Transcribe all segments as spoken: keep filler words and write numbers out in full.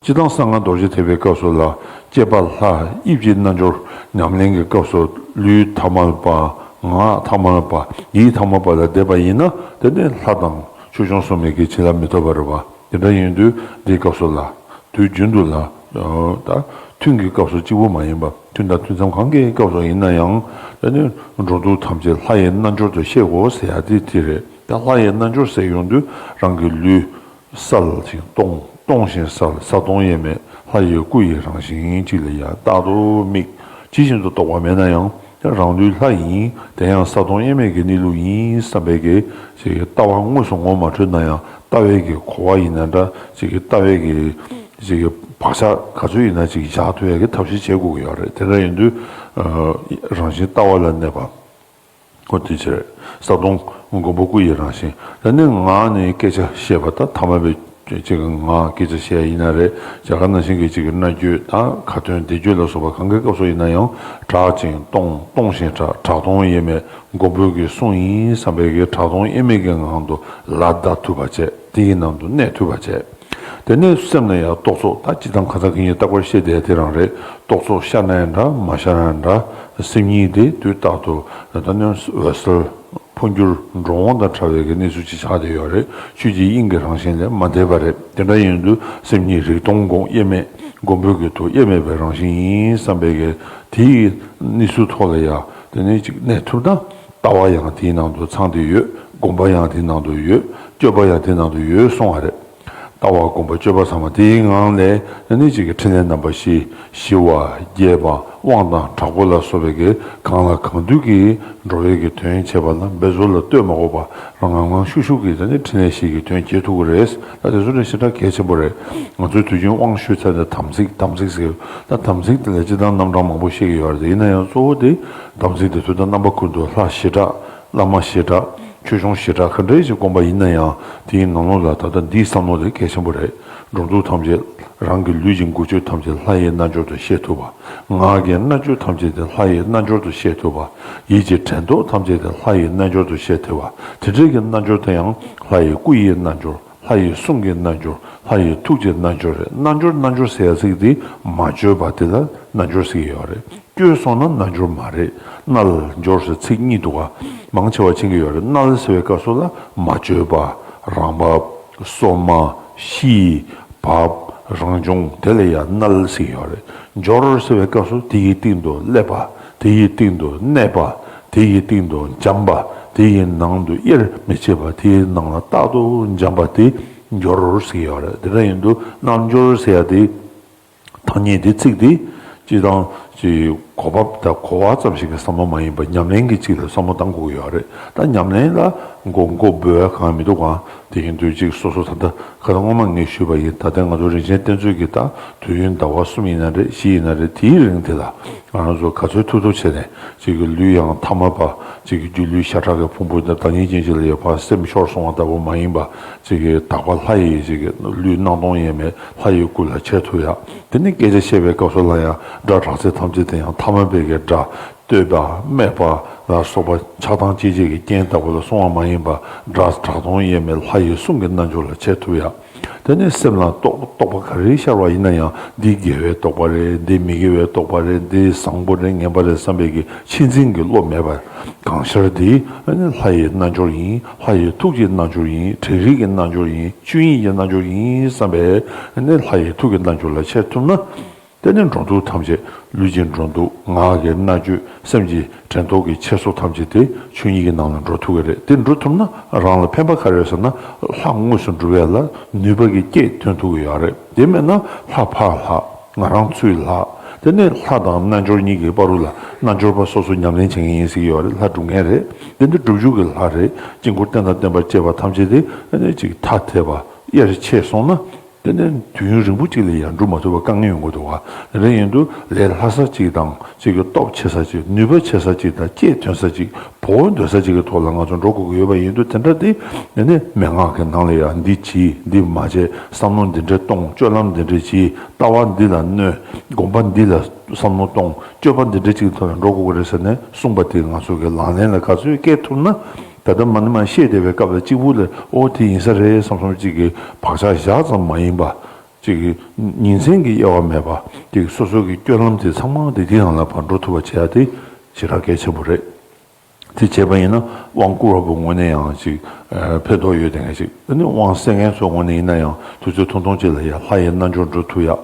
སྤྱིར་བཏང་གསང་སྔགས་རྡོ་རྗེ་ཐེག་པའི་སྐབས་སུ་ལ་སྐྱེས་པ་ལྷ་དབྱིབས་ཀྱི་རྣལ་འབྱོར་ཉམས་ལེན་གྱི་སྐབས་སུ་ལུས་ཐ་མལ་པ། ངག་ཐ་མལ་པ། ཡིད་ཐ་མལ་པ་ལ་བསྡད་པ་ཡིན་ན་དེ་ནི་ལྷ་དང་ཆོས་སྐྱོང་སྲུང་མའི་གི་བྱིན་རླབས་མི་ཐོབ་པ་རེད་པ། དེ་འདྲ་ཡིན་དུས་འདིའི་སྐབས་སུ་ལ་དུས་རྒྱུན་དུ་ལ་ད་ཐུན་གྱི་སྐབས་སུ་གཅིག་པུ་མ་ཡིན་པ་ཐུན་དང་ཐུན་མཚམས་གང་གའི་སྐབས་སུ་ཡིན་ན་ཡང་དེ་ནི་འགྲོ་འདུག་ཐམས་ཅད་ལྷ་ཡི་རྣལ་འབྱོར་དུ་ཤེས་དགོས་ཟེར་ཡ་དེ་དེ་རེད། ད་ལྷ་ཡི་རྣལ་འབྱོར་ཟེར་ཡོང་དུས་རང་གི་ལུས། གསལ་ཞིང་སྟོང་། སྟོང་ཞིང་གསལ། གསལ་སྟོང་དབྱེར་མེད་ལྷ་ཡི་སྐུ་ཡི་རང་བཞིན་གཅིག་ལ་ཡང་རྟག་ཏུ་དམིགས། ཇི་བཞིན་དུ་རྟོགས་པ་མེད་ན་ཡང་རང་ལུས་ལྷ་ཡིན། དེ་ཡང་གསལ་སྟོང་དབྱེར་མེད་ཀྱི་གནས་ལུགས་ཡིན་བསམ་པའི་གི་ཅིག་གི་ལྟ་བ་དངོས་སུ་ངོ་མ་འཕྲོད་ན་ཡང་ལྟ་བའི་གི་གོ་བ་ཡིན་ན་འདྲ། ཅིག་གི་ལྟ་བའི་གི་ཅིག་གི་བག་ཆགས་ག་ཚོད་ཡིན་ན་ཅིག་བཞག་ཐུབ་ཡ་གི་ཐབས་ཤེས་བྱེད་དགོས་ཀྱི་ཡོད་རེད། དེ་འདྲ་ཡིན་དུས་རང་བཞིན་ལྟ་བ་ལ་གནས་པ། ཁོ་དེ་ཕྱིར་གསལ་སྟོང་མགོན་པོ་སྐུ་ཡི་རང་བཞིན། ད་ནི་ངག་ནས་སྐད་ཆ་བཤད་པ་དང་ཐ་མལ་པའི་ཅིག་གི་ངག་སྐད་ཆ་བཤད་ཡིན་ན་རེད། རྒྱ་གར་ནང་བཞིན་གྱི་ཅིག་གི་སྨྲ་བརྗོད་དང་ཁ་ཏོན་བཟླས་བརྗོད་ལ་སོགས་པ་གང་གའི་སྐབས་སུ་ཡིན་ན་ཡང་གྲགས་ཅིང་སྟོང་། སྟོང་ཞིང་གྲགས། གྲགས་སྟོང་དབྱེར་མེད་མགོན་པོའི་གི་གསུང་ཡིན་བསམ་པའི་གི་གྲགས་སྟོང་དབྱེར་མེད་ཀྱི་ངང་དུ་ལ་བཟླ་ཐུབ་པ་བྱས། དེ་ཡི་ནང་དུ་གནས་ཐུབ་པ་བྱས། དེ་ནས་སེམས་ལ་ཡང་རྟོག་ཚོགས་ད་སྤྱིར་བཏང་ཁ་སང་ཁ་ཉིན་རྟག་པར་བཤད་བསྡད་དེ་རང་རེད། རྟོག་ཚོགས་ཤར་ན་ཡང་འདྲ་མ་ཤར་ན་ཡང་འདྲ། སེམས་ཉིད་དེ་དུས་རྟག་ཏུ་ད་ནི་འོད་གསལ་འཕོ་འགྱུར་འགྲོ་འོང་དང་བྲལ་བའི་གི་གནས་ཚུལ་ཅིག་ཆགས་བསྡད་ཡོད་རེད། ཆོས་ཀྱི་དབྱིངས་ཀྱི་རང་བཞིན་ལས་མ་འདས་པ་རེད། དེ་འདྲ་ཡིན་དུས་སེམས་ཉིད་རིག་སྟོང་དབྱེར་མེད་མགོན་པོའི་གི་ཐུགས་དབྱེར་མེད་པའི་རང་བཞིན་ཡིན་བསམ་པའི་གི་དེའི་གནས་ཚུལ་ཐོག་ལ་ཡང་དེ་ནས་ཅིག་གནས་ཐུབ་ན། ལྟ་བ་ཡང་དེའི་ནང་དུ་ཚང་སྟེ་ཡོད། སྒོམ་པ་ཡང་དེའི་ནང་དུ་ཡོད། སྤྱོད་པ་ཡང་དེའི་ནང་དུ་ཡོད་གསུང་བ་རེད། ལྟ་བ་སྒོམ་པ་སྤྱོད་པ་ཚང་མ་དེའི་ངང་ལས་ནི་གཅིག་གི་ཕྲིན་ལས་རྣམ་པ་བཞི། ཞི་བ་རྒྱས་པ་དབང་དང་དྲག་པོ་ལ་སོགས་པའི་གི་གང་ལ་གང་འདུལ་གྱིས་འགྲོ་བའི་གི་དོན་བྱེད་པ་ལ་འབད་རྩོལ་ལ་ལྟོས་མ་དགོས་པ་རང་ངང་ངང་ཤུགས་ཤུགས་ཀྱིས་ནི་ཕྲིན་ལས་བཞི་གི་དོན་བྱེད་ཐུབ་ཀྱི་རེད། ད་དེ་ཚོ་ནི་ཞེ་དྲག་གལ་ཆེན་པོ་རེད། ང་ཚོའི་དུས་རྒྱུན་དབང་ཞུས་ཚར་ནས་དམ་ཚིག་དམ་ཚིག་ཟེར། ད་དམ་ཚིག་དེ་ལ་སྤྱིར་བཏང་རྣམ་གྲངས་མང་པོ་བཤད་ཀྱི་ཡོད་རེད། ཡིན་ན་ཡང་གཙོ་བོ་དེ་དམ་ཚིག་དེ་ཚོ་ད་རྣམ་པ་ཀུན་ཏུ་ལྷ་ཞེ་དྲག་བླ་མ་ཞེ་དྲག་ཆོས་སྐྱོང་ཞེ་དྲག་ག་འདྲ་ཞིག་བསྒོམ་པ་ཡིན་ན་ཡང་དེའི་ནང་ལོགས་ལ་ད་ལྟ་འདིའི་བསམ་བློ་དེ་གལ་ཆེན་པོ་རེད། འགྲོ་འདུག་ཐམས་ཅད་རང་གི་ལུས་ཀྱི་འགུལ་སྐྱོད་ཐམས་ཅད་ལྷ་ཡི་རྣལ་འབྱོར་དུ་ཤེས་ཐུབ་པ། ངག་གི་སྨྲ་བརྗོད་ཐམས་ཅད་དེ་ལྷ་ཡི་རྣལ་འབྱོར་དུ་ཤེས་ཐུབ་པ། ཡིད་ཀྱི་དྲན་རྟོག་ཐམས་ཅད་དེ་ལྷ་ཡི་རྣལ་འབྱོར་དུ་ཤེས་ཐུབ་པ། དེ་འདྲའི་གི་རྣལ་འབྱོར་དེ་ཡང་ལྷ་ཡི་སྐུ་ཡི་རྣལ་འབྱོར། ལྷ་ཡི་གསུང་གི་རྣལ་འབྱོར། ལྷ་ཡི་ཐུགས་ཀྱི་རྣལ་འབྱོར་རེད། རྣལ་འབྱོར་རྣལ་འབྱོར་ཟེར་ཡ་ཚིག་འདི་མ་བཅོས་པ་དེ་ལ་རྣལ་འབྱོར་ཟེར་གྱི་ཡོད་རེད། བཅོས་སོང་ན་རྣལ་འབྱོར་མ་རེད། རྣལ་འབྱོར་ཟེར་ཚིག་གཉིས་འདུག་ག་མང་ཆེ་བ་ཕྱིན་གྱི་ཡོད་རེད། རྣལ་ཟེར་བའི་སྐབས་སུ་ལ་མ་བཅོས་པ། རང་བབས། སོ་མ། ཤེས། བབ། རང་བྱུང་དེ་ལ་ཡང་རྣལ་ཟེར་གྱི་ཡོད་རེད། འབྱོར་ཟེར་བའི་སྐབས་སུ་དེ་ཡི་སྟེང་དུ་སླེབས་པ། དེ་ཡི་སྟེང་དུ་གནས་པ། དེ་ཡི་སྟེང་དུ་འབྱམས་པ། དེ་ཡི་ནང་དུ་དབྱེར་མི་ཕྱེད་པ། དེ་ཡི་ནང་ལ་རྟག་ཏུ་འབྱམས་པ་དེ་འབྱོར་ཟེར་གྱི་ཡོད་རེད། དེ་འདྲ་ཡིན་དུས་རྣལ་འབྱོར་ཟེར་ཡ་དེ་ཐ་སྙད་དེ་ཚིག་དེ་སྤྱིར་བཏང་གི་གོ་བ་དང་གོ་བ་ཙམ་ཞིག་གི་བསམ་བློ་མ་ཡིན་པར་ཉམས་ལེན་གྱི་ཅིག་ལ་བསམ་བློ་གཏང་དགོས་ཀྱི་ཡོད་རེད། ད་ཉམས་ལེན་ལ་མགོ་མགོ་འབོད་ཡ་གང་ཡང་མི་འདུག་ག་དེ་ཡིན་དུས་ཅིག་སོ་སོ་ད་ལྟ་ཁ་སང་སྔོན་མ་ངས་ཞུས་པ་ཡིན། ད་ལྟ་ང་ཚོ་རིན་ཆེན་གཏེར་མཛོད་ཀྱི་ད་དུས་ཡུན་ཟླ་བ་གསུམ་ཡིན་ན་རེད། བཞི་ཡིན་ན་རེད། དེའི་རིང་དེ་ལ་ང་རང་ཚོ་ག་ཚོད་ཐུབ་ཐུབ་བྱས་ནས་ཅིག་གི་ལུས་ཡང་ཐ་མལ་པ་ཅིག་གི་སྒྱུ་ལུས་ཤ་ཁྲག་གི་ཕུང་པོ་དང་བདག་ཉིད་ཅན་ཅིག་ལ་ཡོད་པ་སེམས་ཤོར་སོང་བ་ལྟ་བུ་མ་ཡིན་པ་ཅིག་གི་དག་པ་ལྷ་ཡི་ཅིག་གི་ལུས་སྣང་སྟོང་དབྱེར་མེད་ལྷ་ཡི་སྐུ་ལ་འཆར་ཐུབ་ཡ། དེ་ནི་སྐད་ཆ་བཤད་པའི་སྐབས་སུ་ལ་ཡང་སྒྲ་གྲགས་ཚད་ཐམས་ཅད་དེ་ཡང་ཐ་མལ་པའི་གི་སྒྲ། བསྟོད་པ་སྨད་པ་ལ་སོགས་པ་ཆགས་སྡང་སྐྱེ་བྱེད་ཀྱི་རྐྱེན་ལྟ་བུ་ལ་སོང་བ་མ་ཡིན་པ། སྒྲ་གྲགས་སྟོང་དབྱེར་མེད་ལྷ་ཡི་གསུང་གི་རྣལ་འབྱོར་ལ་འཆར་ཐུབ་ཡ། དེ་ནི་སེམས་ལ་རྟོག་རྟོག་པ་ག་རེ་ཤར་བ་ཡིན་ན་ཡང་འདི་དགེ་བའི་རྟོག་པ་རེད། འདི་མི་དགེ་བའི་རྟོག་པ་རེད། འདི་བཟང་པོ་རེད། ངན་པ་རེད་བསམ་པའི་གི་ཆེད་འཛིན་གྱི་བློ་མེད་པ། གང་ཤར་འདི་ནི་ལྷ་ཡི་རྣལ་འབྱོར་ཡིན། ལྷ་ཡི་ཐུགས་ཀྱི་རྣལ་འབྱོར་ཡིན། དྲན་རིག་གི་རྣལ་འབྱོར་ཡིན། ཆོས་ཉིད་ཀྱི་རྣལ་འབྱོར་ཡིན་བསམ་པས་ནི་ལྷ་ཡི་ཐུགས་ཀྱི་རྣལ་འབྱོར་ལ་འཆར་ཐུབ་ན། དེ་ནི་འགྲོ་འདུག་ཐམས་ཅད་ལུས་ཀྱི་འགྲོ་འདུག་ངག་གི་སྨྲ་བརྗོད་སེམས་ཀྱི་དྲན་རྟོག་གི་འཆར་སོ་ཐམས་ཅད་དེ་ཆོས་ཉིད་ཀྱི་ནང་ལ་འགྲོ་ཐུབ་ཀྱི་རེད། དེ་འགྲོ་ཐུབ་ན་རང་ལ་ཕན་པ་ག་རེ་ཡོད་ཟེར་ན་ལྷ་དངོས་སུ་འགྲུབ་ཡ་ལ་ནུས་པ་གི་སྐྱེད་ཐོན་ཐུབ་ཀྱི་ཡོད་རེད། དེ་མེད་ན་ལྷ་ཕར་ལྷག་ང་རང་ཚུར་ལྷག་དེ་ནས་ལྷ་དང་རྣལ་འབྱོར་གཉིས་ཀྱི་བར་དུ་ལ་རྣལ་འབྱོར་པ་སོ་སོ་ཉམས་ལེན་བྱེད་མཁན་ཡིན་ཟེར་གྱི་ཡོད་རེད། ལྷ་སྒྲུབ་མཁན་རེད། དེ་འདི་སྒྲུབ་བཅུག་གི་ལྷ་རེད། དཀྱིལ་འཁོར་རྟེན་དང་བརྟེན་པར་བཅས་པ་ཐམས་ཅད་དེ་ནས་ཅིག་ཐ་དད་པ་དབྱེར་ཕྱེ་སོང་ན། དེ་ནས་དུས་ཡུན་རིང་པོ་ཅིག་ལ་ཡང་འགྲུབ་མ་ཐུབ་པ་དཀའ་ངལ་ཡོང་གི་འདུག་བ། དེ་འདྲ་ཡིན་དུས་ལས་སླ་ས་ཅིག་དང་ཅིག་གི་སྟོབས་ཆེ་ས་ཅིག་ནུས་པ་ཆེ་ས་ཅིག་དང་སྐྱེད་ཐོན་ས་ཅིག་བོར་འདོད་ས་ཅིག་གི་ཐོག་ལ་ང་ཚོ་འགྲོ་དགོས་ཀྱི་ཡོད་པ་ཡིན་དུས་དེ་འདྲ་དེ་དེ་ནས་མན་ངག་གི་ནང་ལ་ཡང་འདི་གྱིས་འདི་མ་བྱས་བསམ་བློ་འདི་འདྲ་གཏོང་སྤྱོད་ལམ་འདི་འདྲ་གྱིས་ལྟ་བ་འདི་ལ་གནོད་སྒོམ་པ་འདི་ལ་བསམ་བློ་གཏོང་སྤྱོད་པ་འདི་འདྲ་ཅིག་གི་ཐོག་ལ་འགྲོ་དགོས་ཀྱི་རེད་ཟེར་ནས་གསུངས་པ་དེ་ང་ཚོ་གི་ལག་ལེན་ལ་ག་ཚོད་བསྐྱལ་ཐུབ་ན། ད་ལྟ་མ་ཎི་མ་བཤད་བསྡད་པའི་སྐབས་ལ་གཅིག་པུ་ལ་ཨོ་དེ་ཡིན་ས་རེད་བསམ་བསམ་གཅིག་གི་བག་ཆགས་བཞག་ཙམ་མ་ཡིན་པ། ཅིག་གི་ཉིན་མཚན་གྱི་དབྱེ་བ་མེད་པ་ཅིག་སོ་སོ་གི་སྤྱོད་ལམ་དེ་ཚང་མ་དེ་དེའི་ནང་ལ་ཕར་འགྲོ་ཐུབ་པ་བྱེད་ཡ་དེ་ཞེ་དྲག་གལ་ཆེན་པོ་རེད། དེ་བྱས་པ་ཡིན་ན་དབང་བསྐུར་བ་པོ་ངོས་ནས་ཡང་ཅིག་ཕན་ཐོགས་ཡོད་དེ་འདྲ་ཅིག་ཨ་ནི་དབང་གསལ་མཁན་ཚོའི་ངོས་ནས་ཡིན་ན་ཡང་དུས་ཚོད་ཐུང་ཐུང་ཅིག་ལ་ཡ་ལྷ་ཡི་རྣལ་འབྱོར་འགྲུབ་ཐུབ་ཡ། ཨ་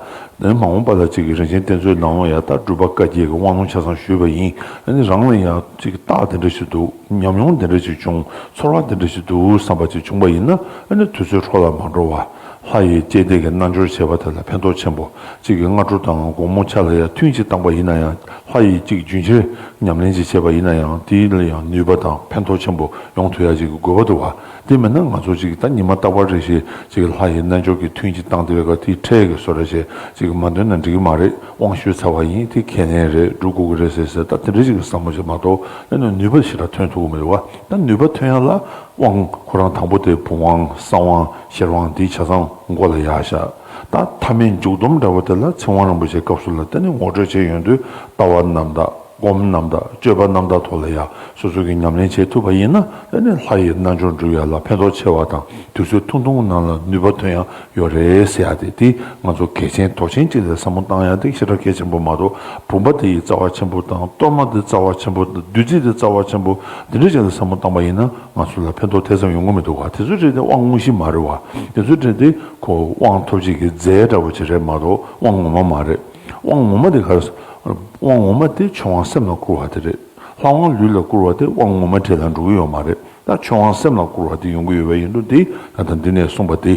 ནི་མ་འོངས་པ་ལ་ཅིག་གི་རིན་ཆེན་གཏེར་མཛོད་ནང་ལ་ཡ་ད་སྒྲུབ་པ་བཀའ་བརྒྱད་ཀྱི་དབང་ལུང་ཆ་ཚང་ཞུས་པ་ཡིན། ཨ་ནི་རང་ལ་ཡང་ཅིག་རྟགས་དེ་འདྲ་ཞིག་འདུག་ཉམས་མྱོང་དེ་འདྲ་ཞིག་བྱུང་། ཚོར་བ་དེ་འདྲ་ཞིག་འདུག་བསམ་པ་ཅིག་བྱུང་པ་ཡིན་ན། ཨ་ནི་དུས་ཚོད་འཕྲོ་བརླག་མ་འགྲོ་བ། ལྷ་ཡི་བཅས་ཏེ་གི་རྣལ་འབྱོར་བྱེད་པ་དེ་ལ་ཕན་ཐོགས་ཆེན་པོ། གཅིག་གི་སྔ་དྲོ་དང་དགོང་མོ་ཆ་ལ་ཡང་ཐུན་གཅིག་བཏང་པ་ཡིན་ན་ཡང་ལྷ་ཡི་གཅིག་རྒྱུན་ཆད་ཉམས་ལེན་ཅིག་བྱས་པ་ཡིན་ན་ཡང་དེ་ལ་ཡང་ནུས་པ་དང་ཕན་ཐོགས་ཆེན་པོ་ཡོང་ཐུབ་ཡ་གཅིག་གི་དགོས་པ་འདུག་བ། དེ་མིན་ན་ང་ཚོ་གཅིག་ད་ཉི་མ་རྟག་པར་རེ་བཞིན་གཅིག་ལྷ་ཡི་རྣལ་འབྱོར་གྱི་ཐུན་གཅིག་བཏང་བསྡད་པའི་སྐབས་དེའི་འཕྲལ་གྱི་བཟོ་འདྲ་བྱས་གཅིག་མ་འདོན་ན་འགྲིག་གི་མ་རེད། དབང་ཞུས་ཚར་བ་ཡིན། དེ་ཁས་ལེན་རེད། འགྲུབ་དགོས་ཀྱི་རེད་ཟེར་ཟེར་ད་དེ་འདྲ་ཅིག་གི་བསམ་བློ་ཞིག་མ་གཏོགས་ཨ་ནི་ནུས་པ་ཞེ་དྲག་ཐོན་ཐུབ་ཀྱི་མི་འདུག་བ། ད་ནུས་པ་ཐོན་ཡ་ལ་དབང་ཁོ་རང་དང་པོ་དེ་བུམ་དབང་གསང་དབང་ཤེར་དབང་འདི་ཆ་ཚང་མགོ་ལ་ཡར་བཞག་ད་མཐའ་མའི་མཇུག་སྡོམ་འདྲ་བོ་དེ་ལ་ཚིག་དབང་རིན་པོ་ཆེའི་སྐབས་སུ་ལ་དེ་ནི་ངོ་སྤྲོད་བྱས་ཡོང་དུས་ལྟ་བ་རྣམ་དག་སྒོམ་རྣམ་དག་སྤྱོད་པ་རྣམ་དག་ཐོག་ལ་ཡ་སོ་སོ་གི་ཉམས་ལེན་བྱེད་ཐུབ་པ་ཡིན་ན་དེ་ནི་ལྷ་ཡི་རྣལ་འབྱོར་འགྲུབ་ཡ་ལ་ཕན་ཐོགས་ཆེ་བ་དང་དུས་ཚོད་ཐུང་ཐུང་ནང་ལ་ནུས་པ་ཐོན་ཡ་ཡོད་རེད་ཟེར་ཡ་དེ་དེ་ང་ཚོ་གལ་ཆེན་དོགས་ཆེན་གཅིག་ལ་བསམ་བློ་བཏང་ཡ་དེ་ཞེ་དྲག་གལ་ཆེན་པོ་མ་གཏོགས་བུམ་པ་དེ་ཡི་རྩ་བ་ཆེན་པོ་དང་གཏོར་མ་དེ་རྩ་བ་ཆེན་པོ་དང་བདུད་རྩི་དེ་རྩ་བ་ཆེན་པོ་འདི་འདྲ་ཅིག་ལ་བསམ་བློ་བཏང་པ་ཡིན་ན་ང་ཚོ་ལ་ཕན་ཐོགས་དེ་ཙམ་ཡོང་གི་མི་འདུག་ག་དེ་ཚོའི་གྲས་དེ་དབང་དངོས་གཞི་མ་རེད་བ། དེ་ཚོའི་གྲས་དེ་ཁོ་དབང་ཐོབ་བྱེད་ཀྱི་རྫས་འདྲ་བོ་ཅིག་རེད་མ་གཏོགས་དབང་ངོ་མ་མ་རེད། དབང་ངོ་མ་དེ་ག་རེ་ཟེར། དབང་ངོ་མ་དེ་ཆོས་དབང་སེམས་ལ་བསྐུར་བ་དེ་རེད། ལྷ་དབང་ལུས་ལ་བསྐུར་བ་དེ་དབང་ངོ་མ་གྲས་ལ་འགྲོ་གི་ཡོད་མ་རེད། ད་ཆོས་དབང་སེམས་ལ་བསྐུར་བ་དེ་ཡོང་གི་ཡོད་པ་ཡིན་དུས་དེ་ད་ལྟ་འདི་ནས་གསུངས་པ་དེ།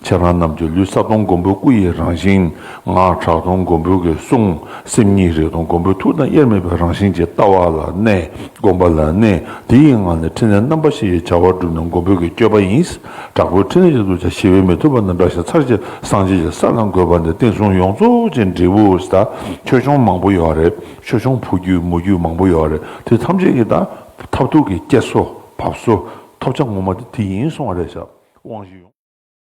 ཁྱེད་རང་རྣམས་ཀྱི་ལུས་ས་སྟོང་མགོན་པོའི་སྐུ་ཡི་རང་བཞིན། ངག་གྲགས་སྟོང་མགོན་པོའི་གི་གསུང་། སེམས་ཉིད་རིག་སྟོང་མགོན་པོའི་ཐུགས་དང་དབྱེར་མེད་པའི་རང་བཞིན་གྱི་ལྟ་བ་ལ་གནས། སྒོམ་པ་ལ་གནས། དེ་ཡི་ངང་ནས་ཕྲིན་ལས་རྣམ་པ་བཞི་ཡི་བྱ་བ་བསྒྲུབས་ནས་མགོན་པོའི་གི་སྤྱོད་པ་ཡིན། དྲག་པོའི་ཕྲིན་ལས་ཀྱི་གདུལ་བྱ་ཞི་བའི་མི་ཐུབ་པ་ན་འདྲ་ཞིང་ཚར་གཅིག་སངས་རྒྱས་ཀྱི་ས་ལ་འགོད་པ་ནི་བསྟན་སྲུང་ཡོངས་རྫོགས་ཀྱི་འབྲས་བུ་ཟེར། ད་ཆོས་སྐྱོང་མང་པོ་ཡོད་རེད། ཆོས་སྐྱོང་བུ་རྒྱུད་མོ་རྒྱུད་མང་པོ་ཡོད་རེད། དེ་ཐམས་ཅད་ཀྱི་ད་ཐབས་ཐུག་གི་སྐྱེ་སོ་བབས་སོ་ཐོབ་བྱ་ངོ་མ་དེ་དེ་ཡིན་གསུང་བ་རེད་ཤག་དབང་བཞི་ཡོངས།